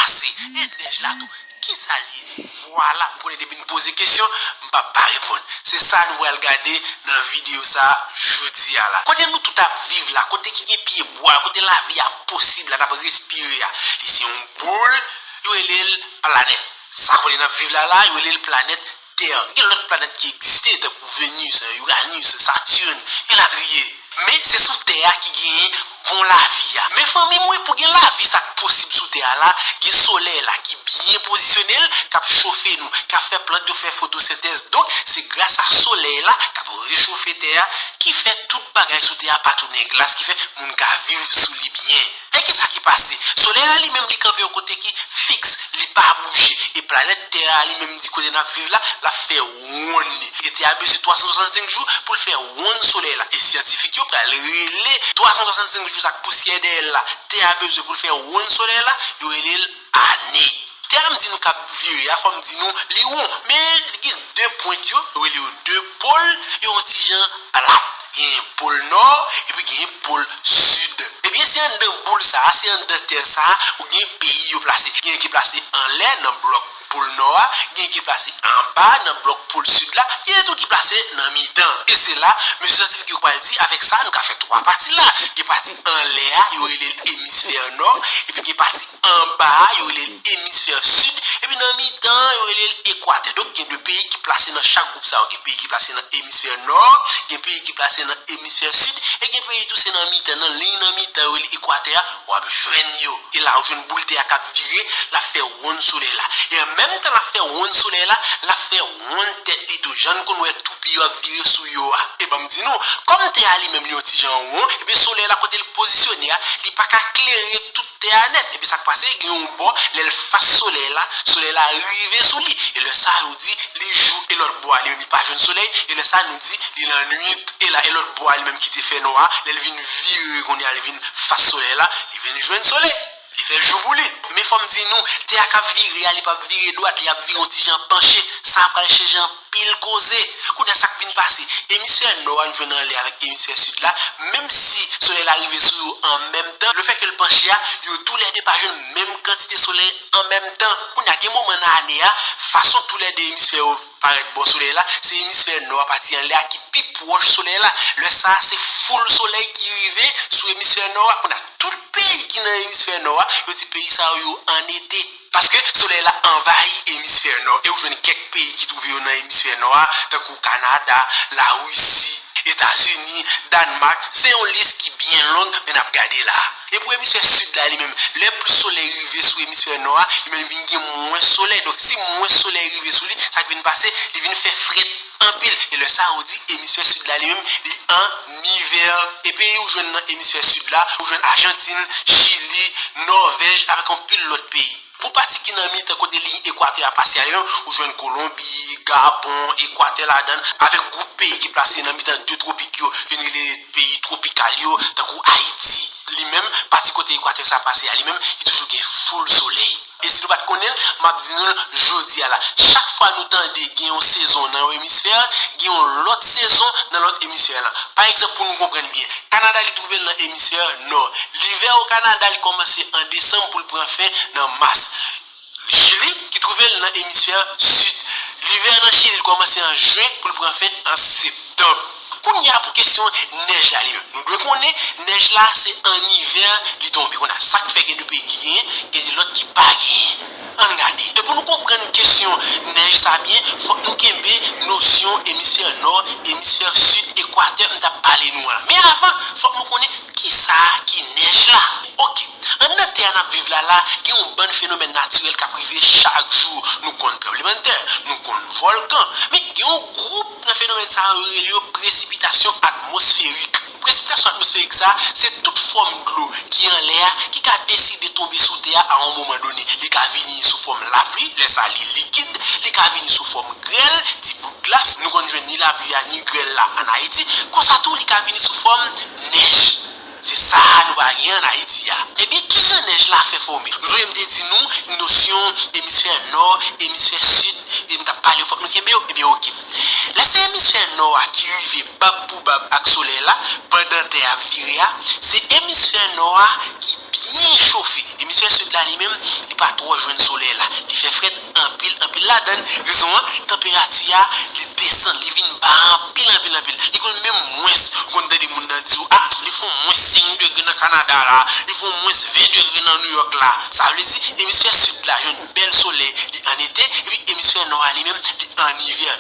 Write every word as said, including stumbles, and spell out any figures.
ase. E nèj la tou, kisa l ye? Vwala, m konnen depi n poze kesyon, m p ap pa reponn. Se sa nou pral gade nan videyo sa a jodi a la. Kote nou tout ap viv la, kote ki gen pye bwa, kote lavi a posib la, n ap respire a, li se yon boul, yo rele l planèt. Sa kote n ap viv la la, yo rele l planèt Tè. Gen lòt planèt ki egziste, tankou Venus, Uranus, Saturne, elatriye. Men se sou Tè a ki genyen bon lavi a. Men fanmi m, wi, pou gen lavi sa k posib sou Tè a la, gen solèy la ki byen pozisyone l, k ap chofe nou, k ap fè plant yo fè fotosentèz. Donk, se gras a solèy la k ap rechofe Tè a, ki fè tout bagay sou Tè a pa tounen glas, ki fè moun ka viv sou li byen. E kisa ki pase? Solèy la li menm li kanpe yon kote ki fiks, li pa bouje. E planèt Tè a li menm di kote n ap viv la, l ap fè wonn li. E Tè a bezwen twa san swasannsenk jou pou l fè wonn solèy la. E syantifik yo pral rele twa san swasannsenk jou sa k pousyè dèyè l la, Tè a bezwen pou l fè wonn solèy la, yo rele l ane. Tè a m di nou k ap vire a, fò m di nou li won, men li gen de pwent yo, yo rele yo de pòl, yo yon ti jan plat. Genyen pòl nò, epi genyen pòl sid. Ebyen, se anndan boul sa a, se anndan tè sa a, ou gen peyi yo plase. Genyen ki plase anlè nan blòk pòl nò a, genyen ki plase anba nan blòk pòl sid la, genyen tou ki plase nan mitan. E se la, mesye syantifik yo pral di, avèk sa, nou ka fè twa pati la. Gen pati anlè a, yo rele l emisfè nò, epi gen pati anba a, yo rele l emisfè sid, epi nan mitan an, yo rele l ekwatè. Donk, gen de peyi ki plase nan chak gwoup sa yo. Gen peyi ki plase nan emisfè nò, gen peyi ki plase nan emisfè sid, e gen peyi tou se nan mitan, nan liy nan mitan, yo rele ekwatè a, w ap jwenn yo. E la, ou jwenn boul tè a k ap vire, l ap fè wonn solèy la. E an menm tan l ap fè wonn solèy la, l ap fè wonn tèt li tou. Jan n konn wè toupi yo ap vire sou yo a. E ban m di nou, kòm tè a li menm li yon ti jan won, ebyen solèy la kote l pozisyone a, li pa ka klere tout tè a nèt. Epi sa k pase, gen yon bò, lè l fas solèy la, solèy la rive sou li. E lè sa a, nou di, li jou, e lòt bò a, li menm, li pa jwenn solèy. E lè sa a, nou di, li lannwit. E la, e lòt bò a, li menm ki te fè nwa a, lè l vin vire, kounye a, li vin fas solèy la, li vin jwenn solèy. Li fè jou pou li. Men fò m di nou, tè a k ap vire a, li p ap vire dwat, li ap vire yon ti jan panche. Sa a pral chanje anpil koze. Kounye a, sa k vin pase? Emisfè nò a, nou jwenn anlè avèk emisfè sid la, menm si solèy la rive sou yo an menm tan, lefètke l panche a, yo toulède pa jwenn menm kantite solèy an menm tan. Kounye a, gen moman nan ane a, fason toulède emisfè yo parèt bò solèy la, se emisfè nò a, pati anlè a, ki pi pwòch solèy la. Lè sa a, se foul solèy ki rive sou emisfè nò a. Kounye a, tout peyi ki nan emisfè nò a, yo di peyi sa yo, yo an ete. Paske solèy la anvayi emisfè nò, e ou jwenn kèk peyi ki twouve yo nan emisfè nò a, tankou Kanada, Larisi, Etazini, Dànmak. Se yon lis ki byen long, men n ap gade la. E pou emisfè sid la, li menm, lè plis solèy rive sou emisfè nò a, li menm vin gen mwens solèy. Donk, si mwens solèy rive sou li, sa k vin pase, li vin fè frèt anpil. E lè sa a, ou di emisfè sid la, li menm, li an ivè. E peyi ou jwenn nan emisfè sid la, ou jwenn Ajantin, Chili, Nòvèj, avèk anpil lòt peyi. Pou pati ki nan mitan kote liy ekwatè a pase a, li menm, ou jwenn Kolonbi, Gabon, Ekwatè ladan l, avèk gwoup peyi ki plase nan mitan de twopik yo, yo rele peyi twopikal yo, tankou Ayiti. Li menm, pati kote ekwatè sa pase a, li menm, li toujou gen foul solèy. E si nou pa t konnen l, m ap di nou l jodi a la. Chak fwa nou tande gen yon sezon nan yon emisfè, gen yon lòt sezon nan lòt emisfè lan. Pa egzanp, pou nou konprann byen, Kanada, li twouve l nan emisfè nò. Livè o Kanada, li kòmanse an desanm pou l pran fen nan mas. Chili, ki twouve l nan emisfè sid. Livè nan Chili, li kòmanse an jen pou l pran fen an septanm. Kounye a, pou kesyon nèj la li menm. Nou dwe konnen, nèj la, se an ivè li tonbe. Kounye a, sa k fè gen de peyi ki genyen, gen de lòt ki pa genyen. Ann gade. E pou nou konprann kesyon nèj sa byen, fòk nou kenbe nosyon emisfè nò, emisfè sid, ekwatè m t ap pale nou an la. Men avan, fòk nou konnen kisa ki nèj la. Oke. Anndan tè a n ap viv la la, gen yon bann fenomèn natirèl k ap rive chak jou. Nou konn tranblemanntè, nou konn vòlkan, men gen yon gwoup nan fenomèn sa yo, yo rele yo presipitasyon atmosferik. Presipitasyon atmosferik sa, se tout fòm dlo ki anlè a, ki ka deside tonbe sou tè a a yon moman done. Li ka vini sou fòm lapli, lè sa li likid, li ka vini sou fòm grèl, ti bout glas, nou konn jwenn ni lapli a, ni grèl la ann Ayiti, konsa tou li ka vini sou fòm nèj. Se sa nou pa gen ann Ayiti a. Ebyen, kilè nèj la fè fòme? Nou sonje m te di nou, nosyon emisfè nò, emisfè sid, e m t ap pale, fòk nou kenbe yo. Ebyen, oke. Lè se emisfè nò a ki rive bab pou bab ak solèy la, pandan tè a ap vire a, se emisfè nò a ki byen chofe. Emisfè sid la, li menm, li pa twò jwenn solèy la. Li fè frèt anpil, anpil ladan l. Rezon an, tanperati a, li desann, li vin ba anpil, anpil, anpil. Li konn menm mwens. Ou konn tande moun nan di w, a, li fè mwens senk degre nan Kanada la, li fè mwens ven degre nan New York la. Sa vle di, emisfè sid la jwenn bèl solèy, li an ete, epi emisfè nò a, li menm, li an ivè.